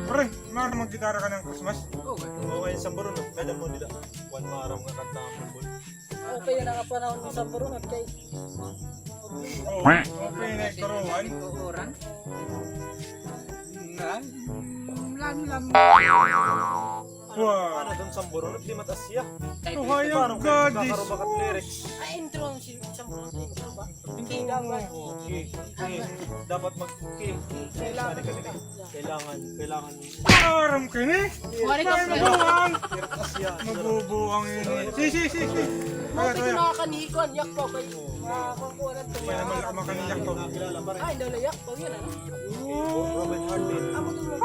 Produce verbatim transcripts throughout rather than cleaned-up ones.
Pre, maaram maggitara ka han Christmas? Oo, kay. Oo, kay Samburunot. Kada mo dida. Kuan, maaram nga kanta nga bulbul. Okay na nga panahon ni Samburunot kay. Oo, okay na ikaruan. Lam, lam, lam. Wow. Ano doon, Samburunot, di mataas siya. Tuhayag, God, this. Ay, intro si Samburunot, intro ba? Hindi dapat. Okay, okay. Dapat mag-, okay. Kailangan. Kailangan, kailangan. Maaram ka ini. Wala ka. Mabuang. Mabubuang ini. Si, si, si, si. Kaya, kaya. Mga kanikuan, yakpaw kay, ah, kukuha na ito. Kaya naman ka makaniyak to. Ay, dala yakpaw yun, ano? Robert Hardin. Amo to mo.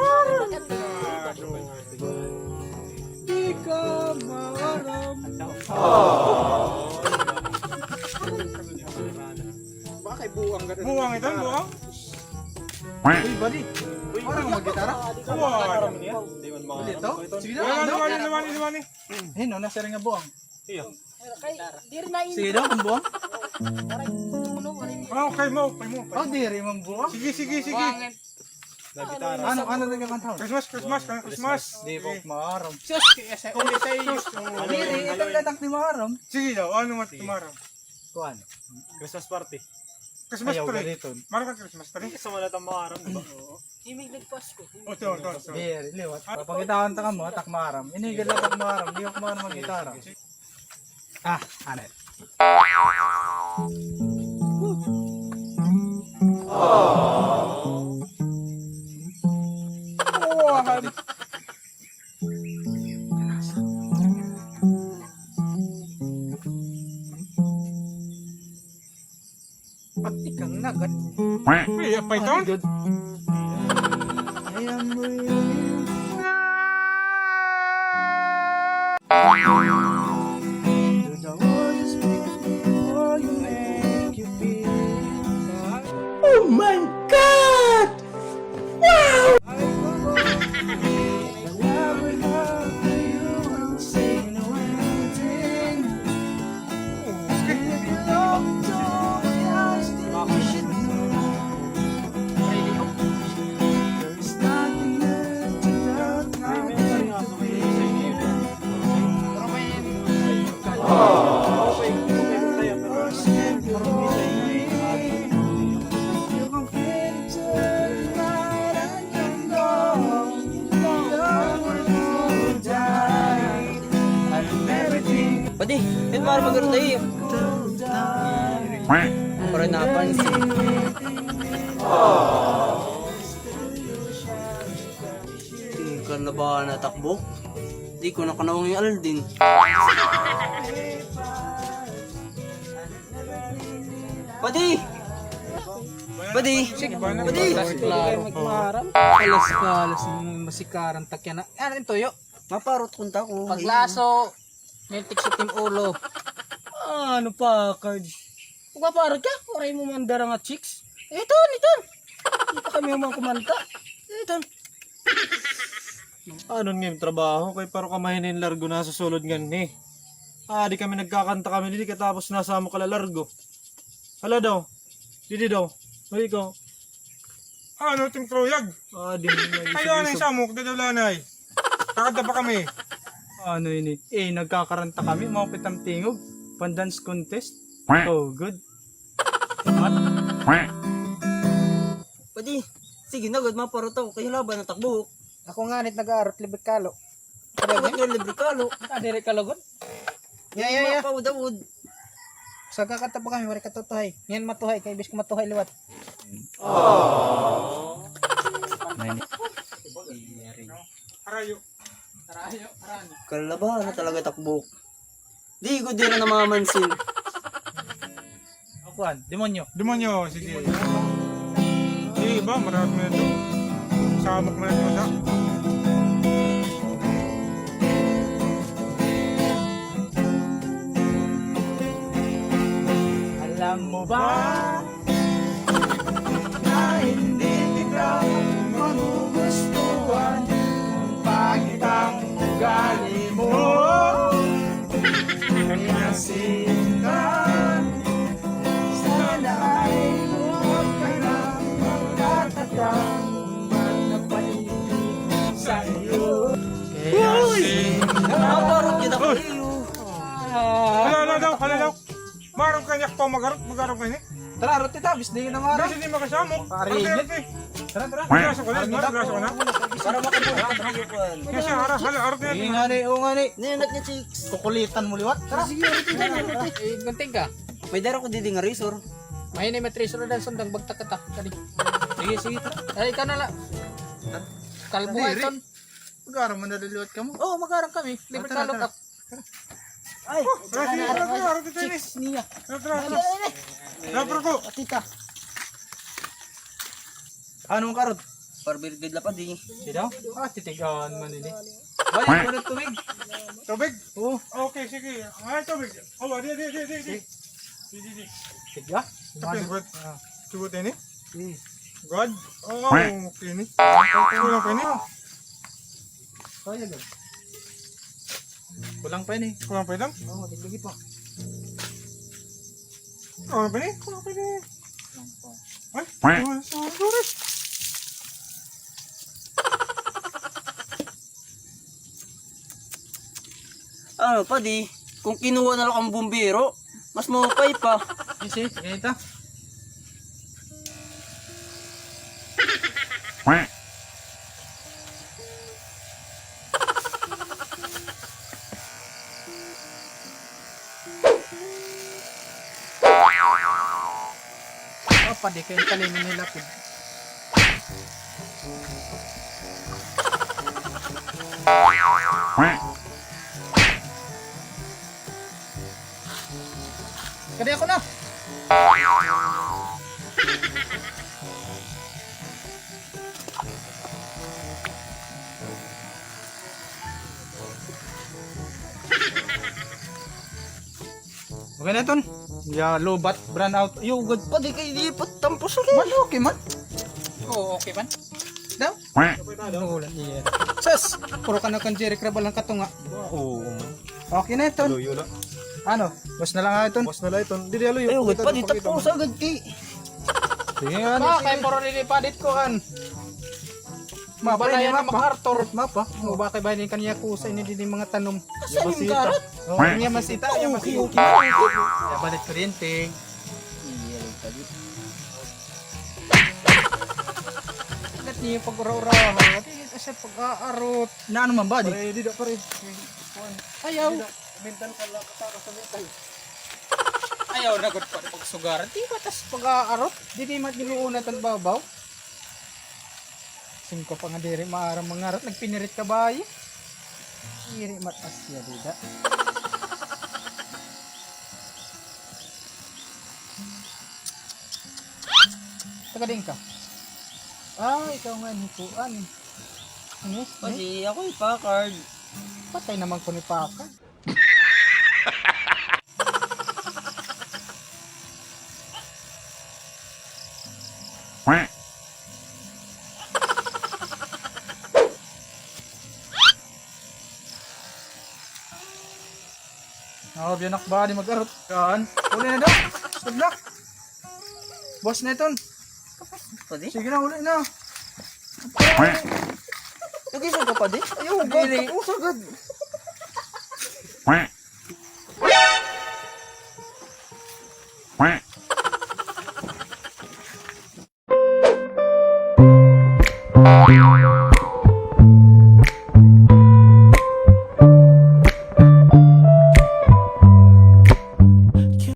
Di ka maaram. Baka kay buang ka. Buang ito, buang? Uy, buddy. Uy, parang maggitara. Buang. Dito? Sige na, ano? Liwani, liwani, liwani. Ayun, no, nasa rin nga buang. Iya. Kay, diri na. Sige daw, kung buang. Ah, okay mo, okay mo. Oh, diri man buang. Sige, sige, sige. Ano, ano rin ka kanta? Christmas, Christmas, Christmas. Di pa maaram. Sus, isa, isa, isa. Diri, ito lang di maaram. Sige daw, ano man maaram? Kuan. Christmas party. Christmas tree. Maaram ka Christmas tree? Isa man ata maaram, di ba? Oo. Himig nagpasko. O, ito, ito, ito. Diri, liwat. Papakitaan ta kamo, atak maaram. Ini gala atak maaram, di ako maaram maggitara. Ah, ano? Pati kang nagat. Iya pa ito? Good. I am real. To the world is beautiful, you make you feel. Oh my God! Wow! Padi, yun, para magkaroon tayo. Para napansin. Tingkal na ba natakbo? Di ko nakanawang yung Aldin. Padi! Padi! Padi! Alas ka, alas, masikaran takyan na. Ano yung tuyo? Maparot kunta ko. Paglaso, may tikso tim ulo. Ano pa, Cards? Kung maparot ka, waray mo man dara nga chicks. Iton, iton. Di pa kami humang kumanta. Iton. Ano nga im trabaho? Kay paro ka mahinin largo na sa sulod nganhi. Ah, di kami nagkakanta kami, di katapos nasa mo kalalargo. Hala daw. Didi daw. Ay, ikaw. Ano, tim kruyag? Ah, di mo na. Ay, ano yung samok? Didi, wala na, eh. Kakanta pa kami. Ano ini? Eh, nagkakaranta kami, mga pitang tingog. Pan-dance contest. Oh, good. Mat. Padi, sige na gud, maparot ako kay halaban na takbuhok. Ako nga nit nag-aarot, libre kalo. Dapat nga libre kalo. Ah, diri kalo gud. Ya, ya, ya. Makaudawod. Sa kakanta pa kami, waray katutuhay. Ngayon matuhay, kay bis ko matuhay liwat. Aww. Harayo. Harayo, harayo. Kalabahan na talaga takbuhok. Di ko diri na mamansin. O, kuan, demonyo. Demonyo, sige. Sige ba, marawat mo na ito. Samok mo na ito, sa. Alam mo ba na hindi kita magugustuhan kung pangit ang ugali mo? Kaya sinta, sana ay huwag ka nang magtatatang. Ba't napaisip Yak pa, mag-arot, mag-arot ka ini. Tara, arot kita, bis di kita maarot. Bis di makasamok. Pare, arot, arot. Tara, tara. Graso ka na, graso ka na. Para makabuhat ka na. Kasi hara, hala, arot na. Ingani, o ngani. Ninat ni chicks. Kukulitan mo liwat. Tara. Sige, arot kita. Eh, gunting ka. May dara ko didi nga razor. May ni may razor na sundang bagtak ka ta. Kani. Sige, sige, tara. Ay, ikaw na la. Kalbo ay ton. Mag-arang man na liwat kamo. Oo, mag-arang kami. Libre ka, look up. Ay, tara, tara, tara, tara, tara, tara. Chicks niya. Tara, tara, tara. Tara, tara, tara. Atita. Ano ang karot? Parbirgid la pa di. Sino? Ah, titigaan man ini. Balik, karot tubig. Tubig? Oo. Okay, sige. Ay, tubig. Oh, di, di, di, di, di. Di, di, di. Tiga? Kapin, buat. Ah. Tubig ini? Hmm. God? Oo, okay ini. Kulang pa ini. Kaya, God. Kulang pa ini. Kulang pa ini? Oo, tigligi pa. Kulang pa ini? Kulang pa ini. Kulang pa. Ay, sorry, sorry. Ano pa di? Kung kinuha na lang ang bumbero, mas maupay pa. Isi, ganito. Apa di kayo talim ni lapid? Kadi ako na. Okay na iton. Ya, lobat, brownout. Yo, gud pa, di kay di pa tampos, okay. Man, okay man. Oo, okay man. Daw? Ano ulan iya? Sus! Puro ka na kan Jerry Crab, alang katunga. Oo. Okay na iton. Luyo na. Ano? Boss na lang iton. Boss na lang iton. Dili, luyo. Ay, gud pa, di tapos, agad kay. Sige nga, ba, kay puro dili pa, dit ko, an. Mapa ini, mapa. MacArthur. Mapa. O, baka ba ini kaniya kusa ini didi mga tanom. Asa ini karot? O, niya masita, niya masita. Ya, balik kuryente. Iya, lagi tadi. Agad niya pag-ura-ura. Agad niya siya pag-aarot. Na ano man ba, di? Pare, di da, pare. Ayaw. Di da. Mental ka lang, kataka sa mental. Ayaw na gud pa pagsugar. Di ba tas pag-aarot? Di, di man ginuuna tan babaw. Singko pa nga diri maaram mangarot, nagpinirit ka ba, ay? Diri matas siya, dida. Taga diin ka? Ah, ikaw nga ni kuan. Ano? Kasi ako ipakard. Patay naman ko ni Pakard. Oh, biyanak ba ni mag-arot? Yan. Uli na daw. Good luck. Boss na iton. Pwede? Sige na, uli na. Lagi sa ka, padi? Ayaw, dili. Tapos agad.